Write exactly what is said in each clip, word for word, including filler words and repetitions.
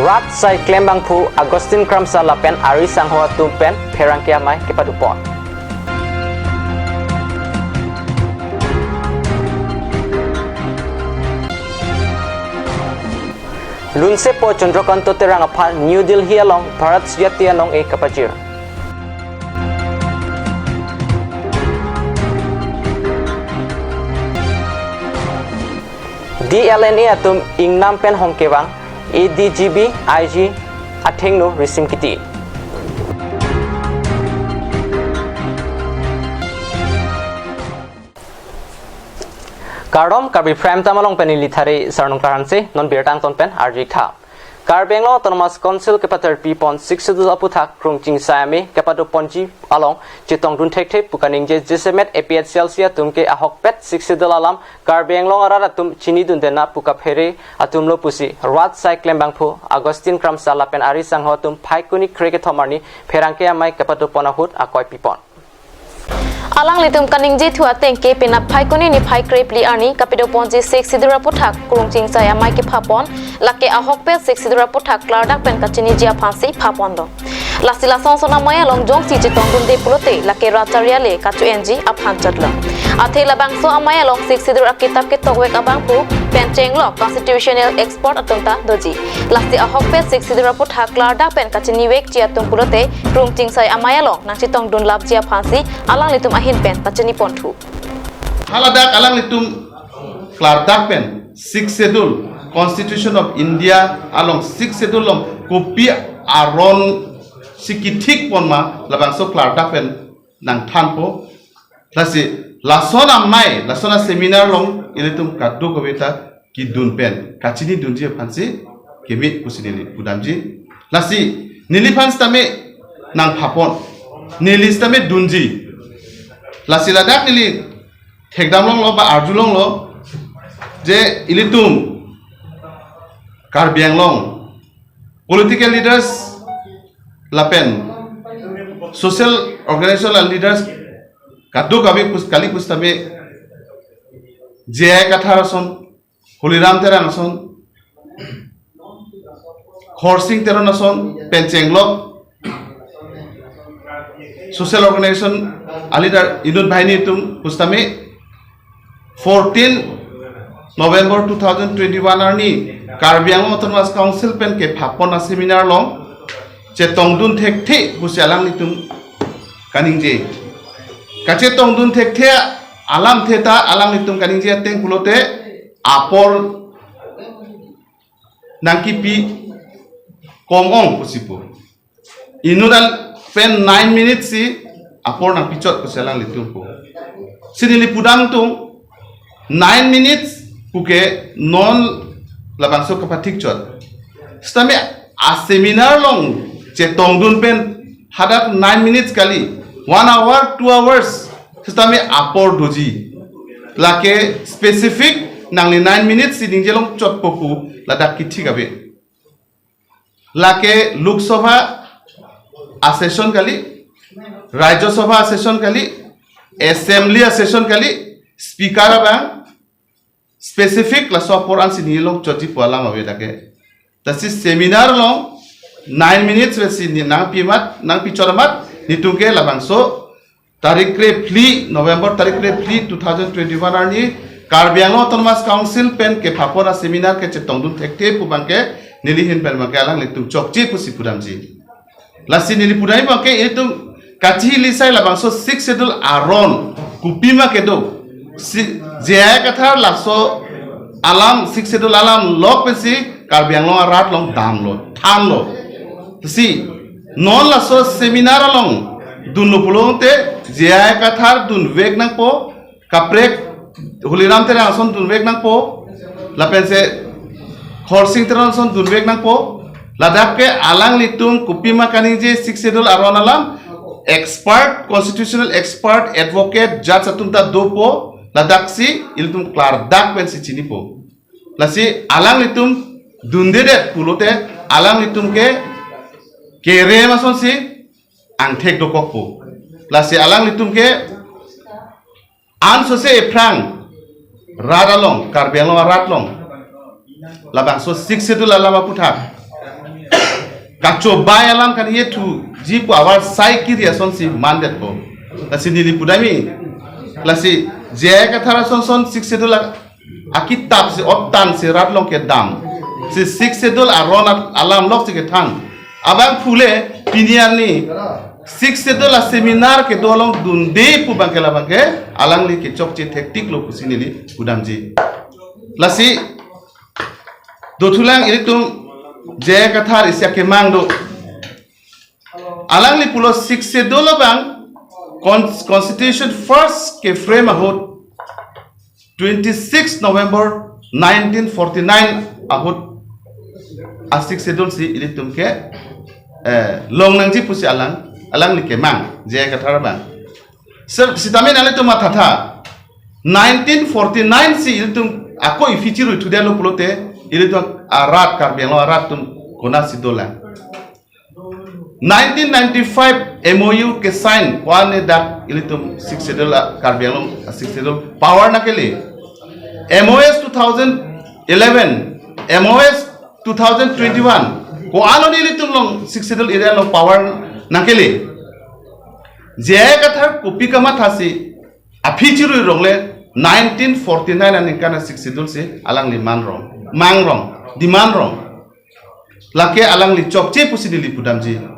Rat asai klembangphu Augustine Kramsa lapen ari sangho atum pen pherangke amei kepadopon. Lunsepo Chandrakanta Terang aphan New Delhi along Bharat Sujati anong-e kapajir. D L N A atum ingnam pen hong kevang, A D G B, I G athengno risim kiti. Kardom, Karbi Prime Time along pen neli Thare Sarnung Karanse, non birta angton pen arju-ik tha. Karbi Anglong Autonomous Council kepaterpi pon Sixth Schedule aputhak Krungching Sai Amei kepadoponji along chetongdun thekthe pu kaningje jasemet A P H L C atum ke ahokpet Sixth Schedule alam Karbi Anglong arat atum chinidunde na pu kaphere atumlo pusi rat asai klembangphu Augustine Kramsa lapen ari sangho atum Phaikuni kre kethom arni pherangke amei kepadopon ahut akoi pipon. Alanglitum kaningjithu ateng ke penap Phaikuni niphai krephli arni kapadoponji Sixth Schedule aputhak Krungching Sai Amei kephapon, lake ahokpet Sixth Schedule aputhak klardak pen kachiniji aphansi phapon do. Lasi lason ason amei along jongsi chetongdunde pulote lake rat chariale kacho-enji aphan chotlo. Athe labangso amei along Sixth Schedule akitap ketokvek abangphu pen chenglok constitutional expert atum ta doji. Lasi ahokpet Sixth Schedule aputhak klardak pen kachinivekji atum pulote Krungching Sai Amei along nangchetongdunlapji aphansi alanglitum ahin pen pachiniponthu. Haladak alanglitum klardak pen Sixth Schedule, Constitution of India along Sixth Schedule along kopi aron si kithik pon ma labangso klardak pen nangthanpo. Lasi lason amei, lason aseminar along ilitum kadokave ta kedun pen kachinidunji aphansi keme pusi neli pudamji. Lasi neliphan sitame nangphapon, neli sitame dunji. Lasi ladak neli thekdam longlo ba arju longlo je ilitum Karbi Anglong political leaders lapen social organization la leaders kadokave pus kali pusitame J I Kathar ason, Holiram Terang ason, Khorsing Teron ason pen chenglok social organization a leader inut banghini atum pusitame fourteen November two thousand twenty-one arni Karbi Anglong Autonomous Council pen kephapon aseminar along chetongdun thekthe pusi alanglitum kaningje. Kachetongdun thekthe alamthe ta alanglitum kaningje ateng pulote apor nangkipi kom-ong pusi pu. Inut an pen nine minutes si apor nangpichot pusi alanglitum pu. Si neli pudamtung nine minutes puke non labangso kapathikchot. Sitame aseminar along chetongdun pen hadak nine minutes kali, one hour, two hours, sitame apor doji. Lake specific nangli nine minutes si ningje longchotpo pu ladak kithik ave. Lake Lok Sabha asession kali, Rajya Sabha asession kali, Assembly asession kali, Speaker abang specific laso apor ansi ningje longchotji pu alam ave lake. Lasi seminar along nine minutes si nangpi amat, nangpichot amat, netum ke labangso tarik krephli, November tarik krephli two thousand twenty-one arni Karbi Anglong Autonomous Council pen kephapon aseminar ke chetongdun thekthe pu abangke neli ahin pen abangke alanglitum chokche pusi pudamji. Lasi neli pudam abangke itum kachihili sai labangso Sixth Schedule aron kopima kedo. Si, J I Kathar laso alam, Sixth Schedule alam lok pensi Karbi Anglong arat along damlo, thanlo. Si non laso seminar along dunlo pulote J I Kathar dunvek nangpo, kaprek Holiram Terang ason dunvek nangpo, lapensi Khorsing Teron ason dunvek nangpo. Ladak ke alanglitum kopima kaningje Sixth Schedule aron alam expert, constitutional expert, advocate, judge atum ta dopo. Ladaksi ilitum klardak pensi chinipo. Lasi alanglitum dundedet pulote alanglitum ke kerem asonsi angthek dokokpo. Lasi alanglitum ke ansose ephrang rat along, Karbi Anglong arat along labangso Sixth Schedule alam aputhak Kachobai alam kaningjethuji pu avarsai kiri asonsi mandetpo. Lasi neli pudamji. Lasi J I Kathar ason son Sixth Schedule a-, akitap si otan si rat along kedam. Si Sixth Schedule aron at-, alam lok si kethan. Abangphu le pini arni Sixth Schedule a-seminar kedo along dunde pu abangke labangke alangli kechokche thektik lo pusi neli pudamji. Lasi dothulang ilitum J I Kathar isi akemang do. Alangli pulo Sixth Schedule abang Con-, Constitution first ke-frame ahut twenty-six November nineteen forty-nine ahut a-Sixth Schedule si ilitum ke, eh, long nangji pusi alang, alangli kemang, J I Kathar abang. Sir, sitame nanglitum mathatha. Nineteen forty-nine si ilitum ako iphi chiruithudetlo pulote, ilitum arat Karbi Anglong arat atum konatsi dolang. Nineteen ninety-five M O U ke-sign, ko-an ne dak ilitum Sixth Schedule a-, Karbi Anglong a-Sixth Schedule power nangkele. M O S two thousand eleven, M O S two thousand twenty-one, ko-an lo ne ilitum along Sixth Schedule area along power nangkele. J I Kathar kopi kamathasi aphi chirui rong le nineteen forty-nine aningkan a-Sixth Schedule si alangli manrong, mangrong, demand rong. Lake alangli chokche pusi neli pudamji.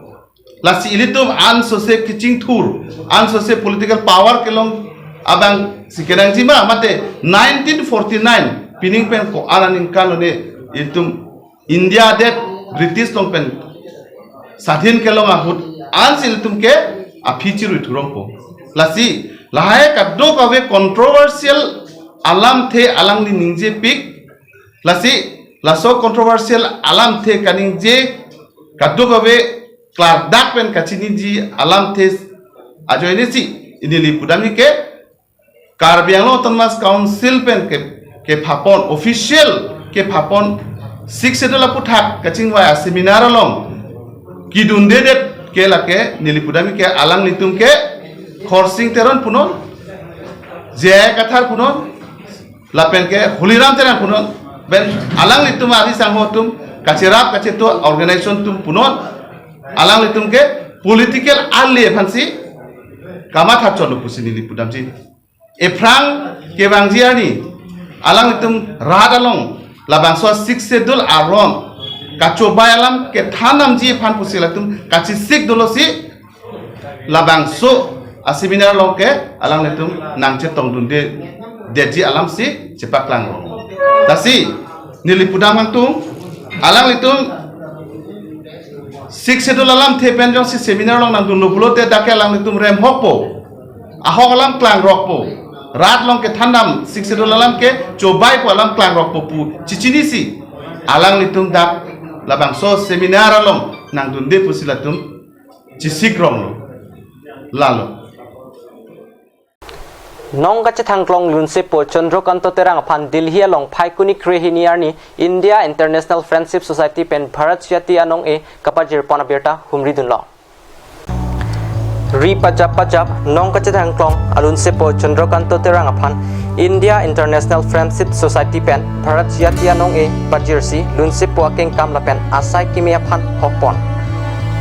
Lasi ilitum ansose kachingthur, ansose political power kelong abang si kenangji ma, mate nineteen forty-nine pining pen ko-an aningkan lo ne ilitum India adet British along pen sadhin kelong ahut ansi ilitum ke aphi chiruithurongpo. Lasi lahai kadokave controversial alamthe alangli ningjepik. Lasi laso controversial alamthe kaningje kadokave klardak pen kachiniji alamthe ajoine si neli pudamji ke Karbi Anglong Autonomous Council pen ke, kephapon, official kephapon Sixth Schedule aphuthak kachingvai a-seminar along kidundedet ke lake neli pudamji ke alanglitum ke Khorsing Teron punon, J I Kathar punon, lapen ke Holiram Terang punon, pen alanglitum ari sangho atum kacherap kacheto organization atum punon, alanglitum ke political ali aphansi kamatha chotlo pusi neli pudamji. Ephrang kevangji arni alanglitum rat along labangso Sixth Schedule aron kachobai alam kethan damji aphan pusi latum kachesik dolosi labangso a-seminar along ke alanglitum nangchetongdundedetji alamsi chepaklang lo. Lasi neli pudam hangtung, alanglitum Sixth Schedule alamthe pen jongsi seminar along nangdunlo pulote dak ke alanglitum remhokpo. Ahok alam klangrokpo. Rat along kethan dam Sixth Schedule alam kechobaipo, alam klangrokpo pu chichinisi alanglitum dak labangso seminar along nangdunde pusi latum chesikronglo. Lalo. Non kachethangklong lunsepo Chandrakanta Terang aphan Delhi along Phaikuni krehini arni India International Friendship Society pen Bharat Jayati anong-e kapajirpon abirta humridunlo. Ri pajap pajap non kachethangklong alunsepo Chandrakanta Terang aphan India International Friendship Society pen Bharat Jayati anong-e pajirsi lunsepo akengkam lapen asai keme aphan hokpon.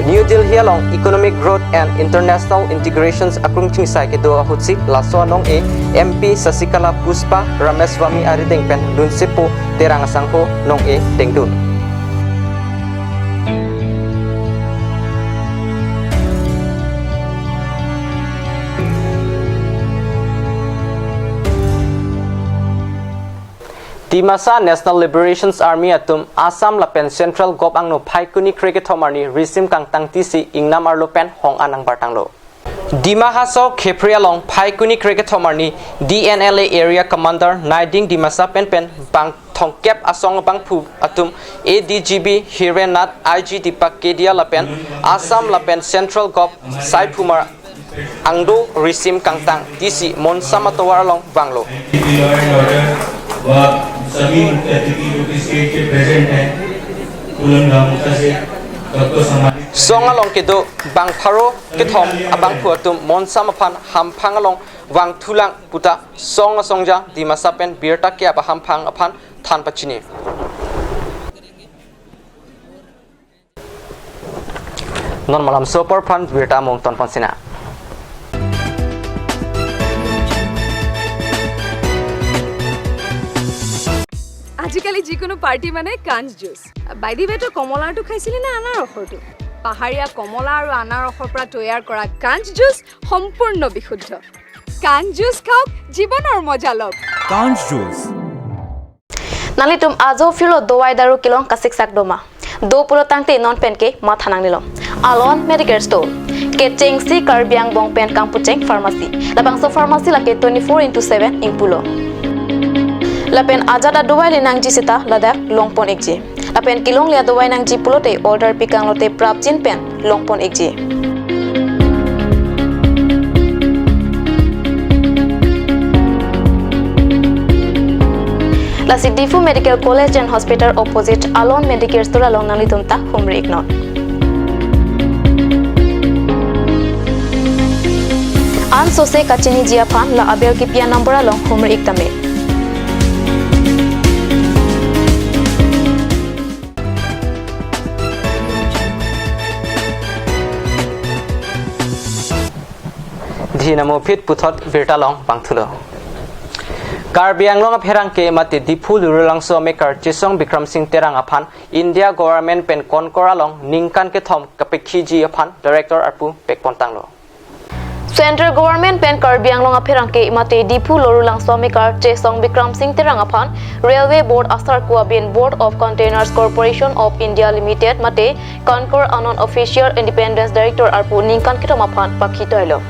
New Delhi along Economic Growth and International Integrations akrong chingsai kedo ahutsi laso anong-e M P Sasikalai Pushpa Ramaswamy arideng pen lunsepo Terang asangho nong-e dengdun. Dimasa National Liberation Army atum Assam lapen Central Govt angno Phaikuni krekethom arni risim kangtang tisi ingnam arlo pen hong an nangbartanglo. Dima Hasao Khepri along Phaikuni krekethom arni D N L A Area Commander Naiding Dimasa pen pen bang thomkep asong abangphu atum A D G B Hiren Nath, I G Deepak Kedia lapen Assam lapen Central Govt Sai Phumar angno risim kangtang tisi Monsam atovar along vanglo. Law and order व सभी मुख्य अतिथि जो कि स्टेज पे प्रेजेंट हैं, फूलन गांव से सबको सम्मानित। Song along kedo bang pharo kethom abangphu atum Monsam aphan hamphang along vangthulang puta song asongja Dimasa pen birta ke-ap ahamphang aphan than pachini. Non malomso apor aphan birta mung tonpon sinang. আজিকালি যিকোনো পাৰ্টি মানে কাঞ্চ juice. By the ৱে, তই কমলাৰটো খাইছিলি নে আনাৰসৰটো? পাহাৰীয়া কমলা আৰু আনাৰসৰ পৰা তৈয়াৰ কৰা কাঞ্চ জুচ সম্পূৰ্ণ বিশুদ্ধ। কাঞ্চ জুচ খাওক, জীৱনৰ মজা লওক। Kanj juice. Nanglitum ajo phirlo dovai daru kelong kasiksak doma. Do pulo tangte non penke matha nangnelo. Alon Medicare Store. Kechengsi Karbi Anglong pen kangpucheng pharmacy. Labangso pharmacy lake twenty-four into seven ingpulo. Lapen ajat adovai le nangji seta ladak longpon ikji. Lapen kelongle adovai nangji pulote order pikanglote prapjin pen longpon ikji. Lasi Diphu Medical College and Hospital opposite Alon Medicare Store along nanglitum ta humri iknon. An sose kachiniji aphan la abel kipi a-number along humri ik tame. Dhinamo phit puthot birta long pangthulo. Karbi Anglong apherangke mate Diphu Lorulangso amekar Chesong Bikram Singh Terang aphan India government pen Konkor along ningkan kethom kapekhiji aphan director arpu pekpon tanglo. Central Government pen Karbi Anglong apherangke mate Diphu Lorulangso amekar Chesong Bikram Singh Terang aphan Railway Board asarku abin Board of Containers Corporation of India Limited mate Konkor anon official independence director arpu ningkan kethom aphan pakhi toilo.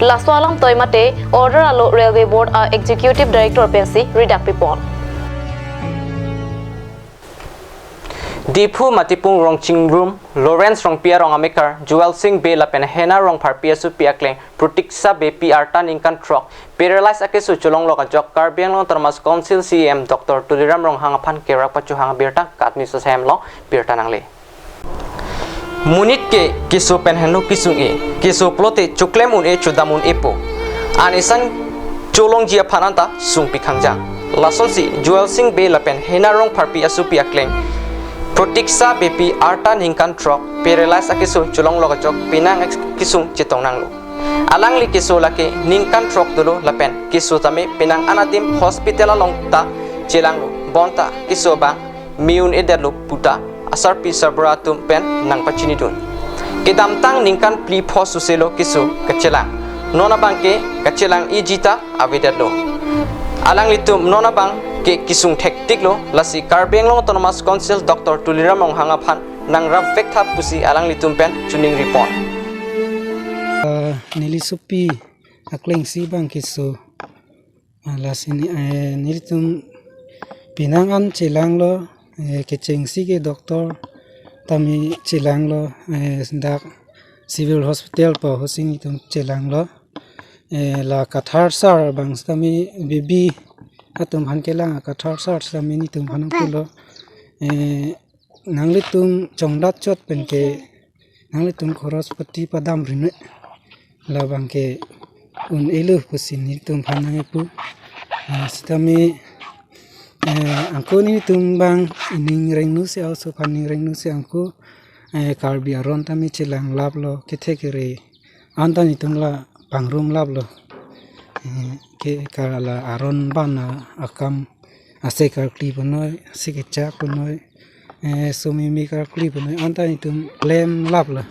Laso alam toi mate order alo Railway Board a executive director pensi ridak pipon. Diphu Matipung Rongchingrum Lawrence Rongpi arong amekar Jewel Singh Bey lapen Hena Rongpharpi asopi akleng Pratiksha Beypi arta ningkan throk paralyze akeso cholonglok ajok Karbi Anglong Autonomous Council C E M Doctor Tuliram Ronghang aphan kerak pachohang birta Kat News asai hem along birta nangle. Monit ke keso pen henlo kesung-e, keso pulote choklem un-e chodam un-epo. An isan cholongji aphan anta sungpi khangjang. Lasonsi Jewel Singh Bey lapen Hena Rongpharpi asopi akleng Pratiksha Beypi arta ningkan throk paralyze akeso cholonglok ajok penang kesung chetong nanglo. Alangli keso lake ningkan throk dolo lapen keso tame penang anatim hospital along ta chelanglo. Bonta keso abang me un-edetlo puta asarpi sarbura atum pen nangpachinidun. Kedamtang ningkan phli pho suselo keso kachelang. Non abangke kachelang-iji ta avedetlo. Alanglitum non abangke kesung thektiklo, lasi Karbi Anglong Autonomous Council Doctor Tuliram Ronghang aphan nangrap vekthap pusi alanglitum pen choningri pon. Eh, neli sopi aklengsi abang keso. Ah, lasi ne, eh, nelitum penang an chelanglo, eh, kechengsi ke doctor tame chelanglo, eh, dak Civil Hospital pa hosi netum chelanglo. Eh, la kathar sar abang sitame baby atum aphan kelang, kathar sar sitame netum aphan pulo. Eh, nanglitum chongdat chot penke nanglitum khoros pati padam rinwe. Labangke un-elo pusi netum aphan nangpu. Ah, sitame, eh, angko netum abang ining rengnu si, aoso aphan ining rengnu si angko, eh, Karbi aron tame chelanglaplo, kethe kere anta netum la pangrum laplo. Eh, ke kala aron abang akam ase karkli punoi, ase kechak punoi, eh, sumi mi karkli punoi, anta netum klemlaplo.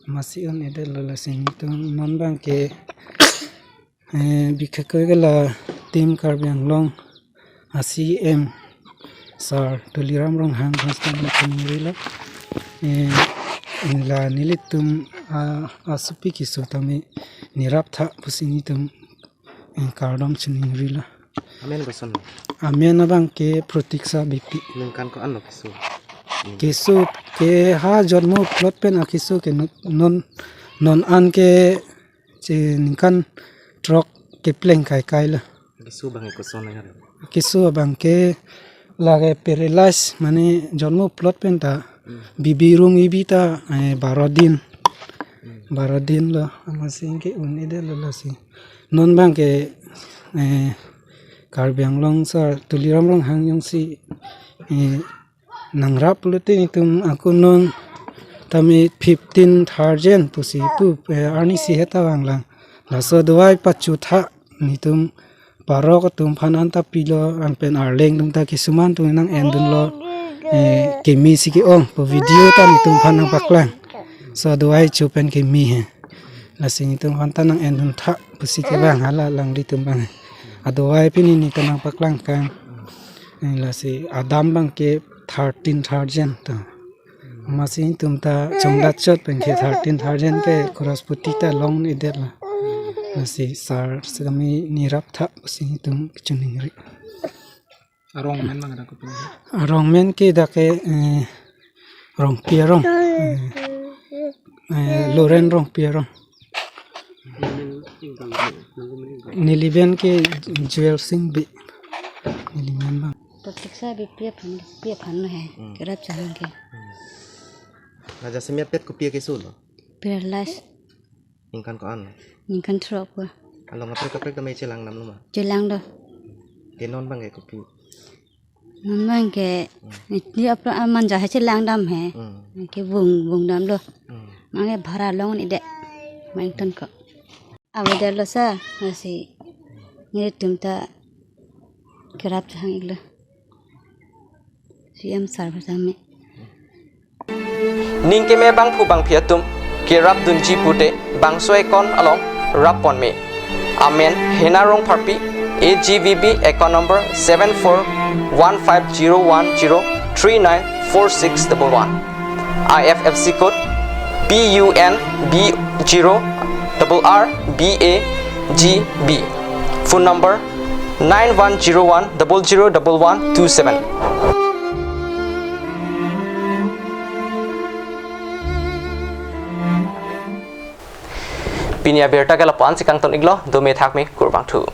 Masi un-edetlo, lasi netum non abangke, eh, bikhe koi ke la Team Karbi Anglong a C E M Sir Tuliram Ronghang aphan sitame chiningrilo. Eh, la nelitum a, asopi keso tame nerap tha pusi netum, eh, kardom chiningrilo. Amen koson? Amen abangke Pratiksha Beypi. Ningkan ko-anlo keso? Keso ke ha jonmo plot pen akeso ke non, non, non an ke che ningkan throk kepleng kaikailo. Keso abang koson nang? Keso abangke lake paralyze, mane jonmo plot pen ta, hmm, baby rung-ibi ta, eh, baro din. Hmm. Baro dinlo, amatsi ke un-edetlo, lasi non abangke, eh, Karbi Anglong Sir Tuliram Ronghang jongsi, eh, nangrap pulote netum angko non Tame fifteen thousand pusi pu, eh, arnisi heta vanglang. Laso adovai pachotha netum parok atum aphan anta pilo, anpen arleng atum ta kisuman atum nang-endunlo, eh, keme si ke-ong pu video ta netum aphan nangpaklang. Laso adovai cho pen keme he. Lasi netum aphan ta nang-enduntha pusi kevang hala alanglitum abang he. Adovai pini netum nangpaklang kang. Eh, lasi adam abang ke thirteen thousand to. Amatsi netum ta chongdat chot pen ke thirteen thousand ke crorepati ta long-edetlo. Lasi sar sekami neraptha pusi netum kachiningri. Arong amen abang dak kopi? Arong amen ke dak ke, eh, Rongpi arong. Eh, eh, Loren Rongpi arong. Neli amen ke Joel Singh Bey. Neli amen abang. Totik sa Bey pi aphan, pi aphan lo he. Hmm. Kerap chahang ke. Hmm. Raja Semia pet kopi ke sulo? Paralyze. Ningkan ko-an? Ningkan throk ko. Along kaprek kaprek tame chelang damlo ma? Chelang do. Te non abang ke kopi? Non abang ke, hmm, ni apra manja he chelang dam he. Hmm. Ke vung, vung damlo. Hmm. Abang ke bhara long-edet. Abang ton ko. Avedetlo sa, lasi netum ta kerap chahang iklo. C M sar tame. Ning keme bangphu bangphi atum kerap dunji pute bangso account along rap ponme. Amen Hena Rongpharpi, A G V B account number seven four one five zero one zero three nine four six double one. I F S C code B U N B zero double R B A G B. Phone number nine one zero one double zero double one two seven. Pini abirta ke lapu-an si kangton iklo, dome thakme, kurvangthu.